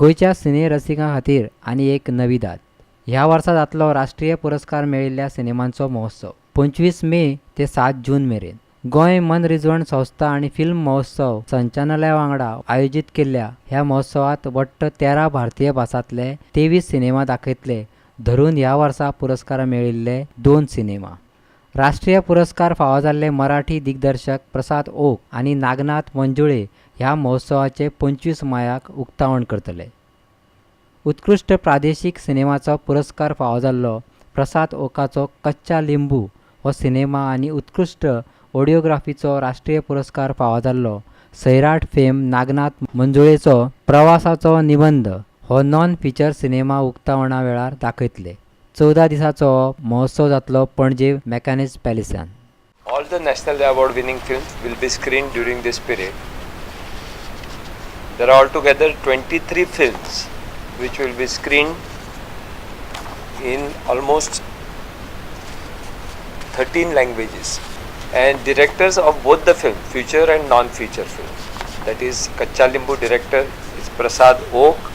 गोंयच्या सिने रसिकां खातीर आनी एक नविदाद. ह्या वर्सा जातलो राष्ट्रीय पुरस्कार मेळिल्ल्या सिनेमांचो महोत्सव, 25 मे ते 7 जून मेरेन. गोंय मनरिजवण संस्था आनी फिल्म महोत्सव संचालनालया वांगडा आयोजीत केल्ल्या ह्या महोत्सवात वट्ट 13 भारतीय भासांतले 23 सिनेमा दाखयतले, धरून ह्या वर्सा पुरस्कार मेळिल्ले दोन सिनेमा. राष्ट्रीय पुरस्कार फावो जाल्ले मराठी दिग्दर्शक प्रसाद ओक आनी नागनाथ मंजुळे ह्या महोत्सवाचे 25 मायाक उक्तावण करतले. उत्कृश्ट प्रादेशीक सिनेमाचो पुरस्कार फावो जाल्लो प्रसाद ओकाचो कच्चा लिंबू हो सिनेमा आनी उत्कृश्ट ऑडिओग्राफीचो राष्ट्रीय पुरस्कार फावो जाल्लो सैराट फेम नागनाथ मंजुळेचो प्रवासाचो निबंद हो नॉन फिचर सिनेमा उक्तावणा वेळार दाखयतले. 14 दिसांचो हो महोत्सव जातलो Panaji mechanics पॅलेसान. All the national award winning films will be screened during this period. There are altogether 23 films which will be screened in almost 13 languages, and directors of both the film, feature and non-feature film. That is, Kacha Limbu director is Prasad Oak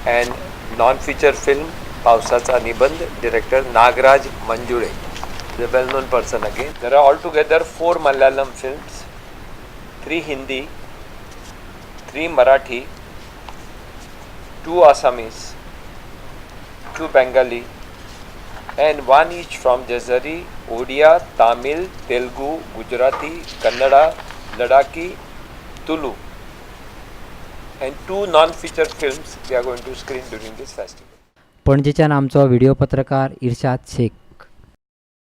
and non-feature film Pausacha Nibandh director Nagraj Manjule, the well-known person again. There are altogether four Malayalam films, three Hindi, three Marathi, two Assamese, two Bengali, and one each from Azeri, Odia, Tamil, Telugu, Gujarati, Kannada, Ladakhi, Tulu, and two non-feature films we are going to screen during this festival. पणजेच्यान आमचो video पत्रकार इर्शाद शेख.